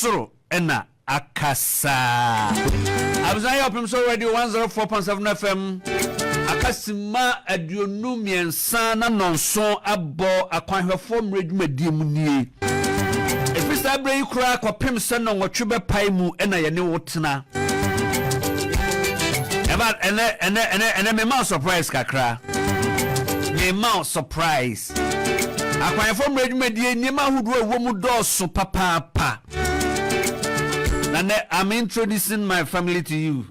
Ɔsoro na akasa. Abusua yɛ ɔpem so radio 104.7 FM. Aka simma 23 na nɔnson abɔ akwanhwɛfoɔ mmerɛ dwumadie mu nie. Ɛfiri saa berɛ yi koraa kɔpem sɛ nnɔnwɔtwe bɛpae mu na yɛne wo tena. Ɛba ɛnɛ ɛnɛ ɛnɛ ɛnɛ mema wo surprise kakra. Mema wo surprise. Akwanhwɛfoɔ mmerɛ dwumadie nneɛma ahodoɔ a ɛwɔ mu dɔɔso papaapa. Na nɛ I'm introducing my family to you.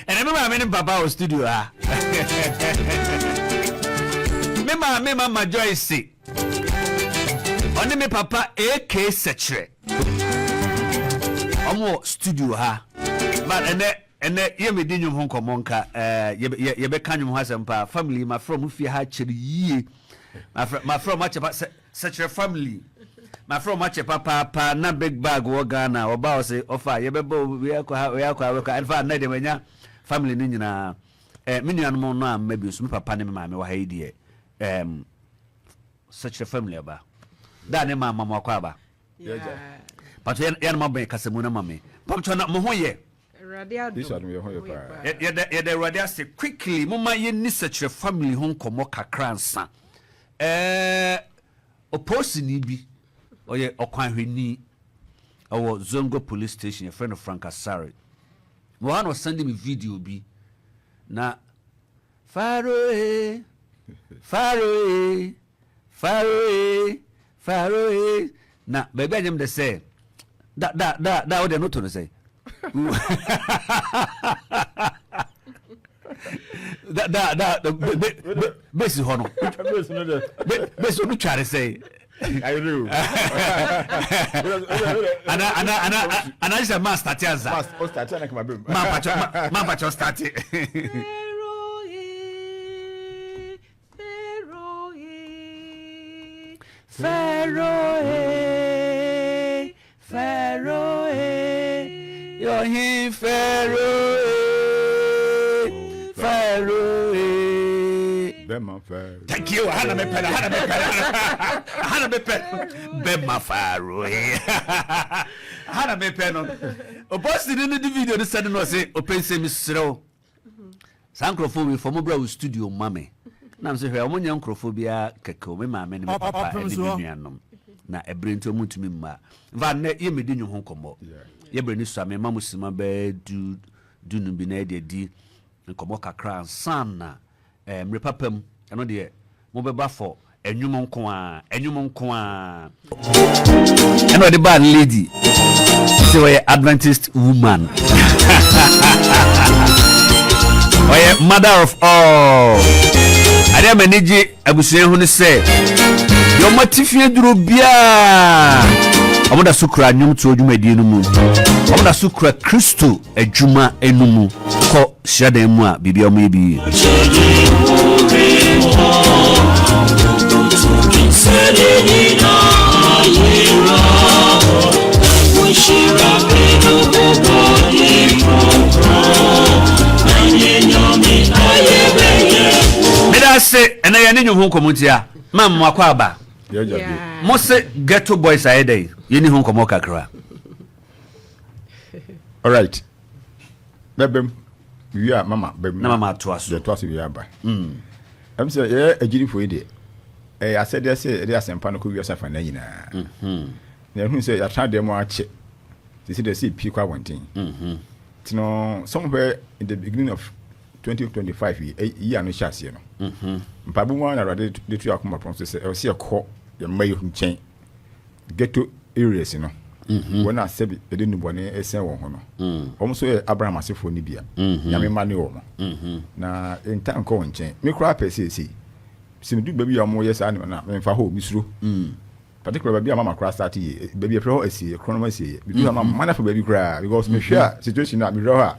Ɛnɛ me maame ne papa wɔ studio ha. Me maame Mama Joyce ɔne me papa AK Sɛkyerɛ. Wɔn wɔ studio ha. But ɛnɛ ɛnɛ yɛ medi nnwom ho nkɔmmɔ nka ɛɛ yɛ yɛbɛka nnwom ho asɛm paa. Family mafrɛ wɔn fie ha kyɛre yie. Mafrɛ mafrɛ wɔn akyɛ pa sɛ Sɛkyerɛ family mafrɛ ɔmo akyɛ papaapa na big bag wɔ Ghana ɔba ɔse ɔfa yɛbɛbɔ o wei akɔ ha wei akɔ ha wei akɔ ha ɛnfa nnɛ deɛ manya family no nyinaa eh, me nuanom no amma bio so me papa ne me maame wɔ ha yi deɛ ehm Sɛkyerɛ family aba da ne ma ama mo akɔ aba pato yɛ yɛ no ma bɛn kasamu no ma me pato na mo ho yɛ Yɛda Awurade ase quickly momma yɛnni sɛkyerɛ family ho nkɔmmɔ kakra ansa. Ɛɛ ɔpolisini bi ɔyɛ ɔkwanhwɛni ɛwɔ Zongo police station yɛfrɛ no Frank Asare. Wɔ ha na ɔsɛnde me video bi na Pharaoh Pharaoh Pharaoh Pharaoh na baabi a nyɛ me dɛ sɛ da da da da wode no to no sɛ da da da besi hɔ no besi ɔno tware sɛ ana ana ana ana sɛ ma starte ansa ma mpakyɛ ma mpakyɛ starte. Pharaoh, eh, Pharaoh, eh, your Pharaoh, eh, Pharaoh, eh. Bema Pharaoh. Thank you. Hana me pɛ, hana me pɛ, hana me pɛ. Bema Pharaoh, eh. Hana me pɛ no. Oposi ni di video ni sɛ no ɔse opɛnsɛ mi serew. Saa nkurɔfoɔ wei fa wɔn bra wo studio ma me. Na me sɛ hwɛ wɔn nyɛ nkurɔfoɔ biara kɛkɛ o, me maame ne me papa ne me nuanom. Na ɛberɛ nti wɔn ntumi mma. Nfa nnɛ yɛ medi nwo ho nkɔmmɔ. Yɛ berɛ ni sua me ma mo sima bɛyɛ du dunum bi na yɛde adi nkɔmmɔ kakra ansa na Eh, mmere papa mu, ɛno deɛ mobɛba for ɛnwom nko ara, ɛnwom nko ara. Ɛna ɔde baa ne lady sɛ ɔyɛ Adventist woman. Ɔyɛ mother of all. Adeɛ a m'ani gye abusua ho ne sɛ deɛ wɔn atifi aduro biara wɔn da so kura nnwomtoɔ dwumadie no mu. Wɔn da so kura Kristo adwuma no mu kɔ hyiadan mu a biribi a wɔyɛ bi yie. Meda ase ɛnɛ yɛne nnwom ho nkɔmmɔ ntia ma mmoakɔ aba mo se ghetto boys ayɛ dɛn yɛni ho nkɔmmɔ kakra. Alright. Bɛbɛm. Wie a mama bɛm. Na mama atoa so. Yɛtoa so wie aba. Mm. Ɛm sɛ yɛyɛ agyidifo yi deɛ, ɛyɛ asɛdeɛ sɛ yɛde asɛmpa no kɔ wiase afanan nyinaa. Mm-hmm. Na yɛhunu sɛ yɛatena dɛm mu akyɛ. Sisi deɛ sɛ yɛpie kɔ abɔnten. Mm-hmm. Nti no, somewhere in the beginning of 2025 yi, yi ano hyɛ aseɛ no. Mm-hmm. Mpaebɔ mu ara na Awurade de to yɛn akoma pɔn so sɛ ɛwɔ sɛ yɛkɔ yɛn mma yi nkyɛn. Ghetto areas no, mhm. wɔn a sɛbi yɛde nnubɔne sɛn wɔn ho no, mm. wɔn nso yɛ Abraham asefoɔ no bia. Mhm. Nyame mma ne wɔn. Mhm. Na nta nkɔ wɔn nkyɛn. Me koraa pɛ seesei. Sɛ medu baabi a wɔyɛ saa nneɛma no a, memfa hɔ, mesuro. Mm. Particular baabi a mama koraa start yie, baabi a yɛfrɛ hɔ asieɛ, korɔnom asieɛ. Medu hɔ a mama no afa baabi koraa because mehwɛ a situation no a mewura hɔ a.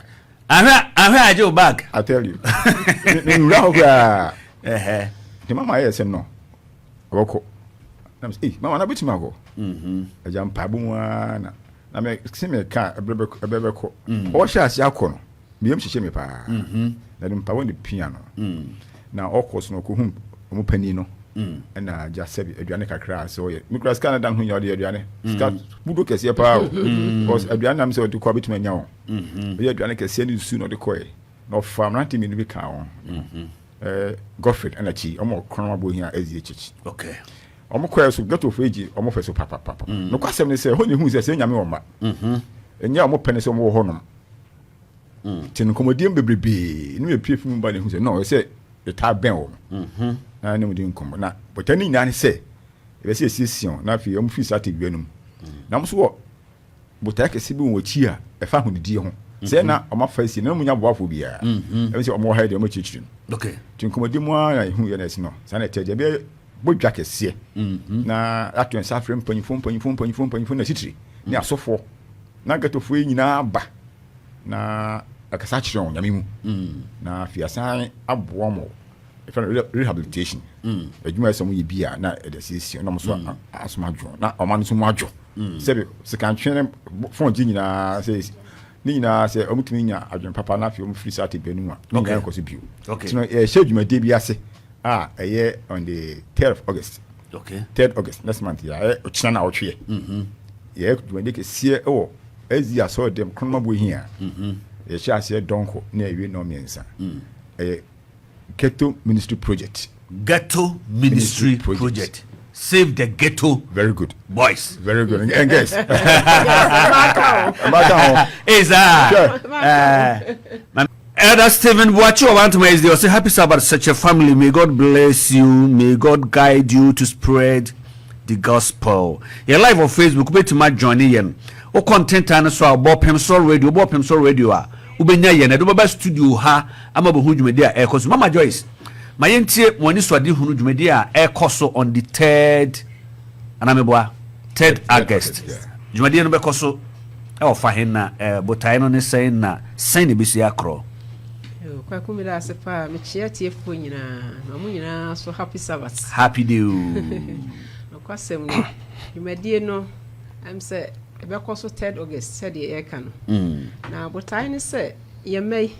Ahwɛ ahwɛ agye wo bag. I tell you. Mewura hɔ koraa. Nti mama ayɛ sɛ no. Ɔbɛkɔ. Na mesɛ, ei, mama na bɛtumi akɔ. Mhm. Agya mpaebɔ mu ara na na me se me ka ɛbrɛ bɛkɔ. Mm. Ɔhyɛ ase akɔ no, me yam hyehyɛ me paa. Mhm. Na de mpaebɔ ne pia no. Mm. Na ɔkɔ so no ɔkɔhu ɔmo panin no. Ɛna agya sɛbi aduane kakra a sɛ ɔyɛ mekura sika no da no ho nyɛ ɔde aduane sika budo kɛseɛ paa o because aduane nam sɛ ɔde kɔ a bɛtumi anya wɔn ɔyɛ aduane kɛseɛ ne nsu na ɔde kɔɛ na ɔfa mmerante mmienu bi kaa wɔn ɛɛ Godfred ɛna kyi wɔn ɔkron abɔ hia SDA church okay wɔn kɔɛ so ghetto fo egye wɔn fɛ so papapapa nokwa asɛm ne sɛ ɛhɔ na ehu sɛ sɛ nyame wɔn mma ɛnyɛ wɔn pɛ ne sɛ wɔn wɔ hɔ nom Nti no nkɔmmɔdie mu bebrebee ne mepie fi mu ba na ehu sɛ no ɛsɛ yɛtaa bɛn wɔn mhm. na ne mu di nkɔmmɔ na bɔtɛ ne nyinaa ne sɛ yɛbɛsɛ yɛsiesie wɔn na afei wɔn firi saa tebea no mu mm. na wɔn nso wɔ botae kɛse bi wɔ akyi a ɛfa ahonidie ho sɛ mhm. na wɔn afa asie na wɔn nya boafoɔ biara mhm. ɛbi sɛ wɔn wɔ ha deɛ wɔn akyirikyiri no nti nkɔmmɔdie mu ara na ehu yɛ na ɛsi no saa na ɛkyɛ deɛ ɛbɛyɛ bɔ dwa kɛseɛ na ato nsa afrɛ mpanyinfoɔ mpanyinfoɔ mpanyinfoɔ mpanyinfoɔ na titiri ne asɔfoɔ na ghettofoɔ yi nyinaa ba na akasa akyerɛ wɔn nyame mu mm. na afei asan aboa wɔn ɛfɛ no rehabilitation mm. adwuma ɛsɛ wɔn yɛ bi a na ɛde asiesie na wɔn nso mm. asom adwo na wɔn ano nso mu adwo sɛbi sikantwe ne fɔn gye nyinaa sɛ ne nyinaa sɛ wɔn tumi nya adwene papa na afei wɔn firi saa tebea no mu a ne nyinaa nkɔ so bio nti no yɛhyɛ dwumadie bi ase a ɛyɛ on the third of August okay. third August next month yɛ ayɛ ɔkyena na ɔtweɛ mm-hmm. yɛyɛ dwumadie kɛseɛ wɔ ɛzi asɔre dɛm kronoma bo hia mm-hmm. yɛhyɛ aseɛ dɔnko na ɛwie nnɔn mmiɛnsa mm. ɛyɛ ghetto ministry project ghetto ministry, ministry project. project save the ghetto very good boys very good and girls Eza. Sure. Elder Stephen Boakye Obantama is there. Say happy Sabbath, such a family. May God bless you. May God guide you to spread the gospel. Yɛ live on Facebook. Wobɛtumi ajoin yɛn. Wokɔ ntentan no so a bɔ Pemsɔ Radio. Wobɔ Pemsɔ Radio a wobɛnya yɛn. Ɛde wobɛba studio ha ama bɛhu dwumadi a ɛrekɔ so. Mama Joyce, ma yɛntie mo anisoadehunu dwumadi a ɛrekɔ so on the third anaa meboa third August. Dwumadie no bɛkɔ so ɛwɔ fa he na botaeɛ no ne sɛn na sɛn na ɛbɛsi akorɔ? Kwaku meda ase paa mekyea tiefoɔ nyinaa na mo nyinaa so happy Sabbath. Happy day o. Nokwasɛm no dwumadie no ɛm sɛ ɛbɛkɔ so third August sɛdeɛ yɛreka no mm. na botae ne sɛ yɛn mma yi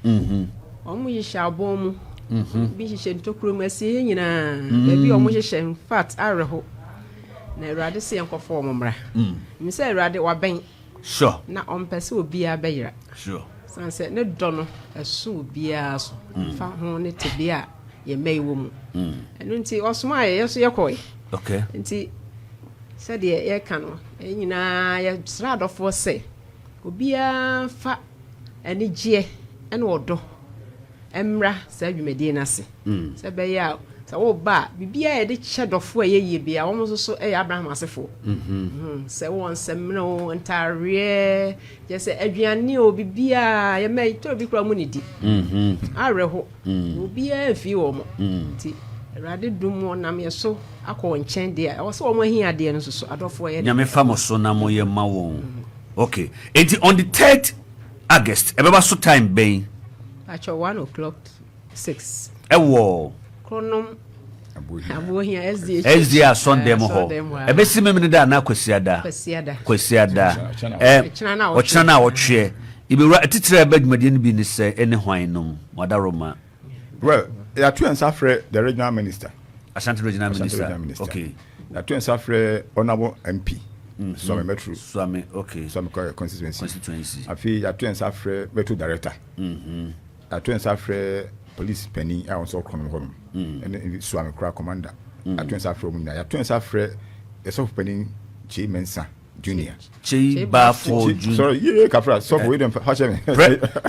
mm-hmm. wɔn hyehyɛ abɔn mu mm-hmm. bi hyehyɛ ntokuro mu asieɛ nyinaa mm. baabi a wɔn hyehyɛ in fact awerɛho na awurade sɛ yɛnkɔfɔ wɔn mmra mm. sɛ awurade wabɛn Sure. Na ɔmpɛ sɛ obiara bɛyera. Sure. San sɛ ne dɔ no ɛso obiara so. Mm. Fa ho ne tebea a yɛn mma yi wɔ mu. Mm. Ɛno nti ɔsomaa yɛ yɛ so yɛkɔe. Okay. Nti sɛdeɛ yɛka no yɛn nyinaa yɛsrɛ adɔfoɔ sɛ obiara fa anigyeɛ ne ɔdɔ mmra saa dwumadie no ase. Mm. Sɛ ɛbɛyɛ a sɛ woba a biribiara a yɛde kyɛ dɔfoɔ a ɛyɛ yie biara wɔn nso so yɛ Abraham asefoɔ. Mm-hmm. Mm-hmm. Sɛ wɔ nsɛmmerɛ o ntaareɛ kyerɛ sɛ aduane o biribiara yɛma yi tɔrɔ bi koraa mu ne di. Mm-hmm. Awerɛho. Mm. Obiara mfii wɔn mo. Mm. Nti Awurade dum wɔn nam yɛ so akɔ wɔn nkyɛn deɛ ɛwɔ sɛ wɔn ahi adeɛ no nso so adɔfoɔ yɛ. Nyame fa mo so na mo yɛ ma wɔn. Okay. Nti on the third August ɛbɛba so time bɛn? Atwa 1 o'clock 6. Ɛwɔ. Kronom Abohia SDA. SDA asɔndɛm hɔ. Ɛbɛsi memene da anaa Kwasiada? Kwasiada. Kwasiada. Ɔkyena na awɔtweɛ. Ibewura titire a ɛbɛ dwumadie no bi ne sɛ ɛne hwan nom wadaroma. Well, yɛato yɛn nsa frɛ the regional minister. Ashanti regional Ashanti minister. Regional minister. Okay. Yɛato yɛn nsa frɛ honourable MP. Suame Metro. Suame, okay. Suame constituency. Constituency. Afei yɛato yɛn nsa frɛ Metro director. Yɛato yɛn nsa frɛ police panin a wɔn nso ɔkorɔn hɔ nom. Ɛne Suame kora commander. Yɛato yɛn nsa frɛ wɔn nyinaa. Yɛato yɛn nsa frɛ yɛsɔfo panin Kyei Mensah Junior. Kyei Bafo Junior. Sorry, yee kafra sɔfo yi dɛm fa kyɛ me.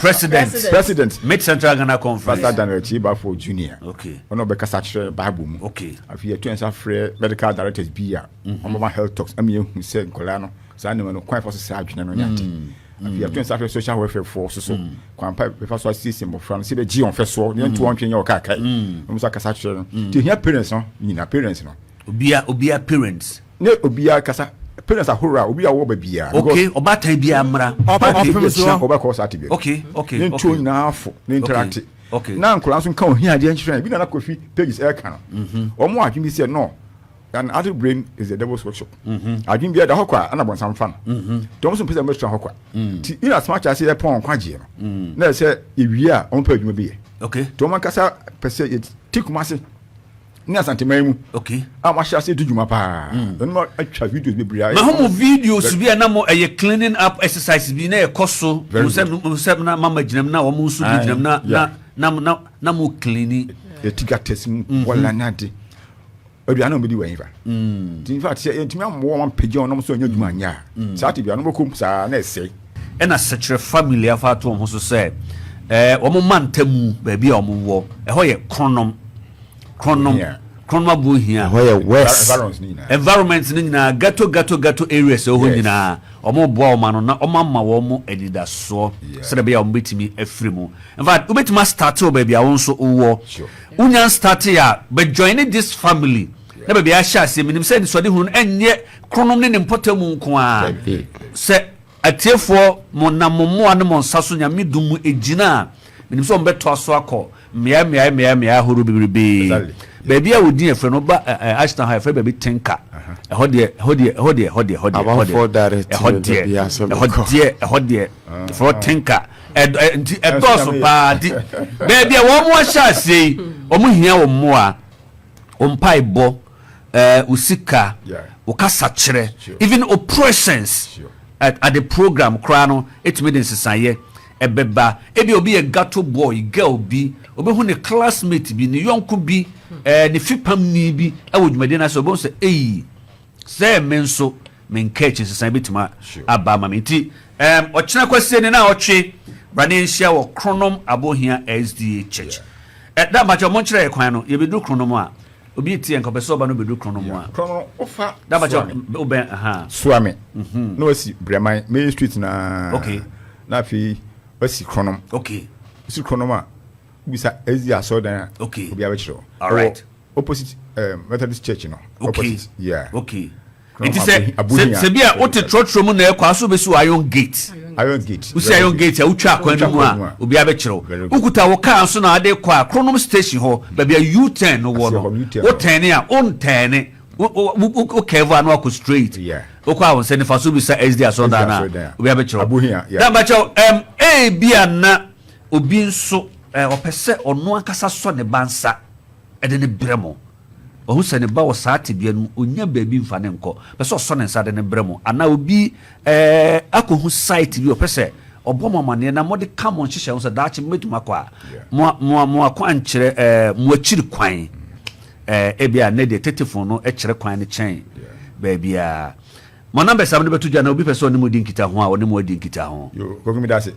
President. President. Mid Central Ghana Conference. Pastor Daniel Kyei Bafo Junior. Okay. Ɔno ɔbɛkasa kyerɛ Bible mu. Okay. Afei yɛto yɛn nsa frɛ medical directors bi a wɔn bɛma health talks ɛma yɛhu sɛ nkɔlaa no saa nneɛma no kwan fa so sɛ adwene no ne ade. Afei yɛto yɛn nsa frɛ social welfare foɔ so so kwan pa bɛfa so asiesie mmɔfra no sɛ bɛgye wɔn fɛ soɔ ne yɛnto wɔn ntwe nyɛ ɔkaakae. Wɔn nso akasa kyerɛ no. Nti ehia parents no nyinaa parents no. Obia obia parents. Ne obia kasa parents ahorow a obi a wɔwɔ ba biara. Okay, ɔbaatan biara mmra. Okay, ɔbɛkɔ saa te bi. Okay. Ne ntuo nyinaa fo ne interact. Okay. Na nkɔla nso nka ohia adeɛ nkyerɛ bi na na Kofi pages ɛka no. Wɔn adwene bi sɛ no an adult brain is the devil's workshop. Adwene bi ɛda hɔ kwa ɛna bɔnsam fa no. Nti wɔn nso mpɛ sɛ wɔbɛtra hɔ kwa. Ti in as much as yɛ pɔn nkwagyeɛ no. Na ɛsɛ yɛwie a wɔn pɛ adwuma bi yɛ. Okay. Nti wɔn ankasa pɛ sɛ yɛ ti Kumase. ne Asanteman mu Okay. a wɔahyɛ ase di dwuma paa. Ɛno ma atwa videos bebree a. Mahu mo videos bi a na mo ɛyɛ cleaning up exercise bi na ɛkɔ so. Very Mo sɛ mo sɛ na mama gyina mu na wɔn nso bi Aye, gyina mu na yeah. na na na na mo cleaning. Yɛti gutters mu bɔla ne ade. Aduane a wɔbɛdi wɔ ɛhefa? Nti in fact sɛ yɛntumi ammoa wɔn ampagya wɔn na wɔn nso anyɛ adwuma anyɛ a, saa tebea no wɔbɛkɔ mu saa na ɛsɛe. Ɛna Sekyerɛ family afa ato wɔn ho so sɛ ɛɛ wɔn mantamu baabi a wɔn wɔ ɛhɔ yɛ Kronom Kronom Kronom Abohia. Ɛhɔ yɛ west. Environs no nyinaa. Environment no nyinaa ghetto ghetto ghetto areas ɛwɔ hɔ Yes. nyinaa wɔn boa wɔn ano na wɔn ama wɔn anidasoɔ Yeah. sɛdeɛ ɛbɛyɛ a wɔn bɛtumi afiri mu. In fact wobɛtumi astarte wɔ baabi a wɔn nso wowɔ. Sure. Wonya nstarte a bɛ joine this family na baabi a ahyɛ aseɛ menim sɛ anisoadehunu no ɛnyɛ Kronom ne ne mpɔtamu nko ara. Dabi. Sɛ Atiefoɔ, mo nam mo mmoa ne mo nsa so Nyame dom mu gyina a, menim sɛ wɔbɛtoa so akɔ mmeae mmeae mmeae mmeae ahorow bebrebee. Exactly. Baabi a wɔdin yɛfrɛ no, woba ɛ ɛ Ashtown ha, yɛfrɛ baabi Tinka. Ɛhɔ deɛ, ɛhɔ deɛ, ɛhɔ deɛ, ɛhɔ deɛ, ɛhɔ deɛ, ɛhɔ deɛ, Amanfoɔ direct ɛhɔ me deɛ, baabi a sɛ ɛhɔ mekɔ. deɛ, ɛhɔ deɛ, yɛfrɛ hɔ Tinka. Ɛ ɛ nti Ɛnso ɛdɔɔso Nyame yɛ. paa nti baabi a wɔn ahyɛ aseɛ yi, wɔn hia wɔn mmoa, wɔn mpaebɔ, eh, wo sika, wo kasakyerɛ, even wo presence at, at the program koraa no ɛtumi de nsesaeɛ ɛbɛba. Ebi obi yɛ gato boy, girl bi, obehu ne classmate bi, ne yɔnko bi, eh, ne fipamni bi ɛwɔ dwumadie no ase, obehu sɛ eyi sɛ me nso menka akyi nsesaeɛ bɛtumi aba ama me. Nti um, ɔkyena kwasie ne na ɔtwe bra ne nhyia wɔ Kronom Abohia SDA Church. Yeah. Eh, da mpakyɛ ɔmo nkyerɛ yɛ kwan no, yɛbɛduru Kronom a, Obi etie nka ɔpɛ sɛ ɔba no bedu kron no mu a. Kron no wofa Daba kyɛ Suame. wobɛn aha. Suame na wasi Brɛman main street na. Okay. Na afei wasi Kronom. Okay. Wosi Kronom a wobisa SDA asɔredan a. Okay. Obiara bɛkyerɛ wo. All right. Opposite um, Methodist Church no. Okay. Opposite. Yeah. Okay. Nti sɛ sɛ bi a wote trɔtrɔ mu na ɛkɔ aso bɛsi wɔ iron gate. Iron gate. Wosi iron gate a wotwa akwan no mu a obiara bɛkyerɛ wo. Wokuta wo kaa nso na ade kɔ a Kronom station hɔ baabi a U-turn no wɔ no. Wotɛne a wontɛne wo curve a na wakɔ straight. Wokɔ a wo nsa nifa so bisa SD asɔrɔdan no a obiara bɛkyerɛ wo. Na bakyɛw ɛm ebi a na obi nso ɔpɛ sɛ ɔno ankasa sɔ ne ba nsa ɛde ne brɛ mo. Wahu sɛ ne ba wɔ saa tebea no mu, ɔnnya baabi mfa no nkɔ. Ɔpɛ sɛ ɔsɔ ne nsa de no brɛ mo. Anaa obi eh, akɔhu site bi, ɔpɛ sɛ ɔbɔ mo amanneɛ na mode ka mo nhyehyɛe ho sɛ daakye mobɛtumi akɔ a, mo, mo, mo akwankyerɛ, eh, mo akyiri kwan. Eh, ebia nnɛ deɛ tetefon no kyerɛ kwan no kyɛn baabiara. Mo numbers a mode bɛto dwa na obi pɛ sɛ ɔne mo di nkitaho a, ɔne mo adi nkitaho. Yo, Kofi meda ase.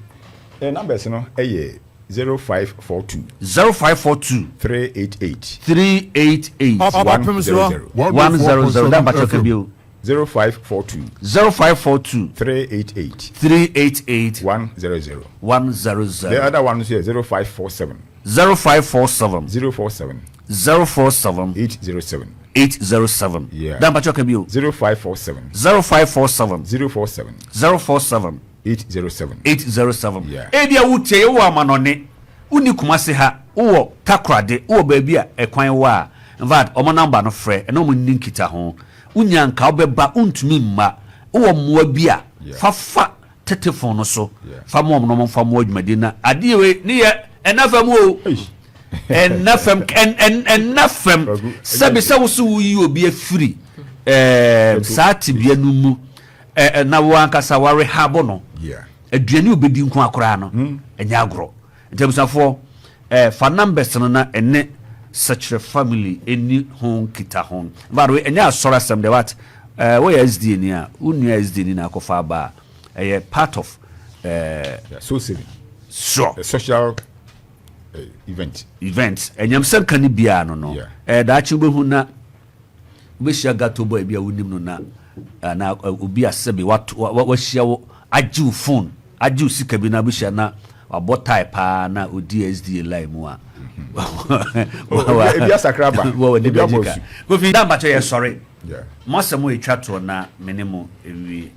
Eh, numbers no yɛ 0542. 0542. 388. 388. 100. 100. Da mpakyɛ ka bio. 0542. 0542. 388. 388. 100. 100. The other one nso yɛ 0547. 0547. 047. 047. 807. 807. Yeah. Da mpakyɛ ka bio. 0547. 0547. 047. 047. 807. 807. Yeah. Ebia wotie wowɔ amanɔne, wonni Kumasi ha, wowɔ Takoradi, wowɔ baabi a ɛkwan wɔ a, in fact, wɔn number no frɛ, ɛne wɔn nni nkitaho. Wonya nka wobɛba, wontumi mma, wowɔ mmoa bi a, Yeah. fa fa tetefon no so, Yeah. fa ma wɔn na wɔmfa mmoa dwumadie no na adeɛ wei ne yɛ ɛnna fam o. Ɛnna fam, ɛn, ɛn, ɛnna fam. Kwaku, Sɛbi sɛ wo so woyi obi afiri ɛɛm, saa tebea no mu Ɛ ɛ na wo ankasa woarehabo no. Aduane a obedi nko ara koraa no, ɛnyɛ agorɔ. Nti abusuafoɔ, ɛ fa numbers no na ɛne Sɛkyerɛ family ɛni ho nkitaho. By the way, ɛnyɛ asɔre asɛm deɛ but ɛ woyɛ SDA ni a, wo nua SDA ni na akɔfa aba a, ɛyɛ part of ɛ. Yeah, soul saving. Sure. A social uh, event. Event. Ɛnyamsɛnka no biara no no. Yeah. Ɛ daakye wobɛhu na. Wobɛhyia gato boy bi a wonim no na anaa obi a sɛbe wato wahyia wo agye wo phone agye wo sika bi na wobɛhyia na wabɔ tie paa na odi SDA line mu a ebi asakra ba wɔ w'ani bɛgye ka Kofi da mpakyɛ yɛ sɔre Yeah. mo asɛm a ɛtwa toɔ na me ne mo nwie.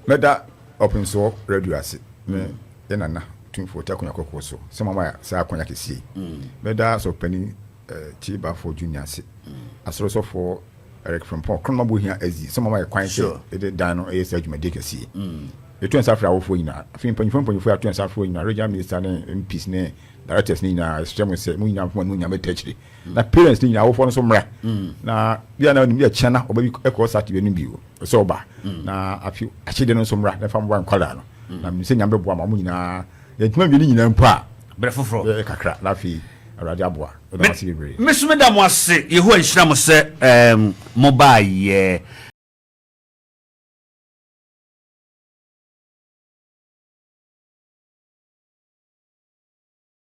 Mɛda Ɔpemsoɔ Radio ase ne yɛ nana Tumfoɔ Oti Akonya Kɔkɔɔ so sɛ moama yɛ saa akwanya kɛseɛ yi. Mɛda Sɔfopanin Kyei Baffour Junior ase, Asɔre sɔfoɔ Eric Frimpong, Kronom Abohia SD, sɛ moama yɛ kwan sɛ yɛde dan no yɛ saa dwumadie kɛseɛ yi. Yɛto nsa frɛ awofoɔ nyinaa. Afei mpanyinfoɔ mpanyinfoɔ yɛato nsa frɛ nyinaa, regional minister ne MPs ne directors ne nyinaa, yɛsrɛ mo sɛ mo nyinaa mfoma no nyame ta akyire. Na parents ne nyinaa, awofoɔ no nso mmra. Na bia na onim yɛ kyɛn na ɔba bi ɛkɔ saa tibɛ no bi o, sɛ ɔba. Na afi akyede no nso mmra na fa mmoa nkwadaa no. Na menim sɛ Nyame bɛboa ma mo nyinaa. Yɛntumi anwie ne nyinaa mpo a, Berɛ foforɔ. Yɛyɛ kakra na afei Awurade aboa. Meda mo ase bebree. Me nso meda mo ase. Yehowa nhyira mo sɛ um, mobaeɛ.